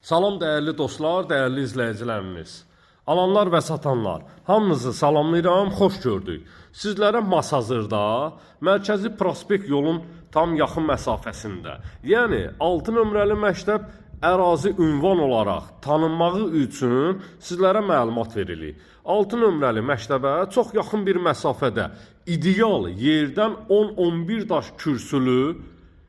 Salam dəyərli dostlar, dəyərli izləyicilərimiz. Alanlar və satanlar, hamınızı salamlayıram, xoş gördük. Sizlərə Masazırda, mərkəzi prospekt yolun tam yaxın məsafəsində, yəni 6 nömrəli məktəb ərazi ünvan olaraq tanınmağı üçün sizlərə məlumat veririk. 6 nömrəli məktəbə çox yaxın bir məsafədə ideal yerdən 10-11 daş kürsülü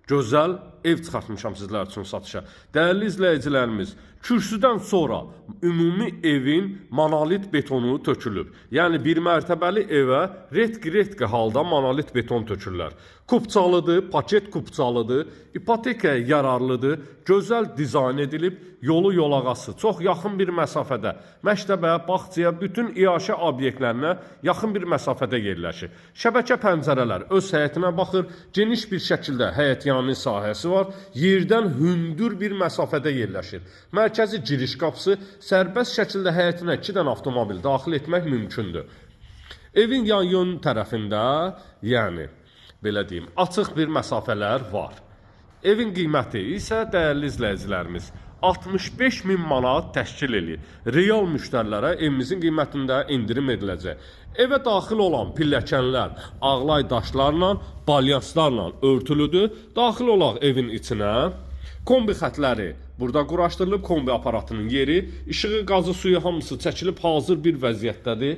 gözəl ev çıxartmışam sizlər üçün satışa. Dəyərli izləyicilərimiz, kürsüdən sonra ümumi evin monolit betonu tökülüb. Yəni bir mərtəbəli evə retki-retki halda monolit beton tökürlər. Kupçalıdır, paket kupçalıdır, ipotekaya yararlıdır, gözəl dizayn edilib, yolu yolağası çox yaxın bir məsafədə məktəbə, bağçaya, bütün iaşə obyektlərinə yaxın bir məsafədə yerləşir. Şəbəkə pəncərələr öz həyətinə baxır, geniş bir şəkildə həyətyanı sahəsi var, yerdən hündür bir məsafədə yerləşir. Mərkəzi giriş qapısı, sərbəst şəkildə həyətinə 2 dənə avtomobil daxil etmək mümkündür. Evin yan yön tərəfində, yəni belə deyim, açıq bir məsafələr var. Evin qiyməti isə dəyərli izləyicilərimiz 65 min manat təşkil eləyir. Real müştərilərə evimizin qiymətində endirim ediləcək. Evə daxil olan pilləkənlər ağlay daşlarla, balyanslarla örtülüdür. Daxil olaq evin içinə. Kombi xətləri burada quraşdırılıb, kombi aparatının yeri, işığı, qazı, suyu hamısı çəkilib hazır bir vəziyyətdədir.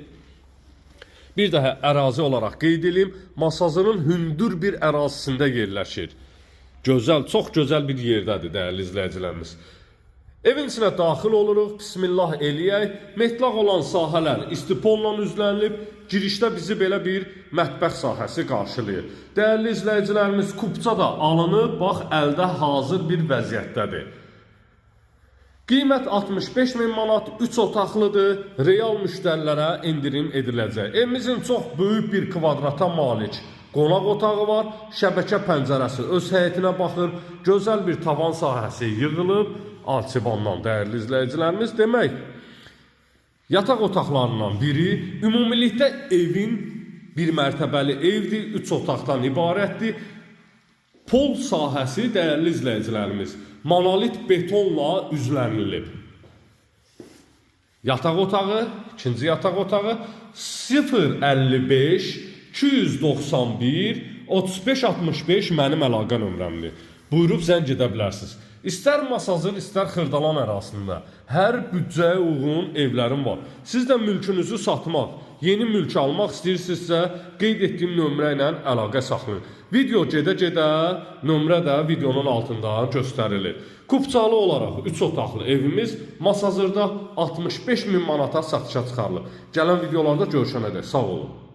Bir daha ərazi olaraq qeyd eləyim, Masazırın hündür bir ərazisində yerləşir. Gözəl, çox gözəl bir yerdədir dəyərli izləyicilərimiz. Evin içinə daxil oluruq, bismillah eləyək. Metlaq olan sahələr istipolla üzlənilib. Girişdə bizi belə bir mətbəx sahəsi qarşılayır. Dəyərli izləyicilərimiz, kupça da alınıb, bax əldə hazır bir vəziyyətdədir. Qiymət 65 min manat, 3 otaqlıdır. Real müştərilərə endirim ediləcək. Evimizin çox böyük bir kvadrata malik qonaq otağı var. Şəbəkə pəncərəsi öz həyətinə baxır. Gözəl bir tavan sahəsi yığılıb arçivandan dəyərli izləyicilərimiz. Demək, yataq otaqlarından biri ümumilikdə evin bir mərtəbəli evdir, 3 otaqdan ibarətdir. Pol sahəsi dəyərli izləyicilərimiz monolit betonla üzlənilib. Yataq otağı, ikinci yataq otağı 055 291 35 65 mənim əlaqə nömrəmdir. Buyurub zəng edə bilərsiniz. İstər Masazır, istər Xırdalan ərazisində hər büdcəyə uyğun evlərim var. Siz də mülkünüzü satmaq, yeni mülk almaq istəyirsinizsə, qeyd etdiyim nömrə ilə əlaqə saxlayın. Video gedə-gedə nömrə də videonun altında göstərilir. Kupçalı olaraq 3 otaqlı evimiz Masazırda 65 min manata satışa çıxarılıb. Gələn videolarda görüşənədək sağ olun.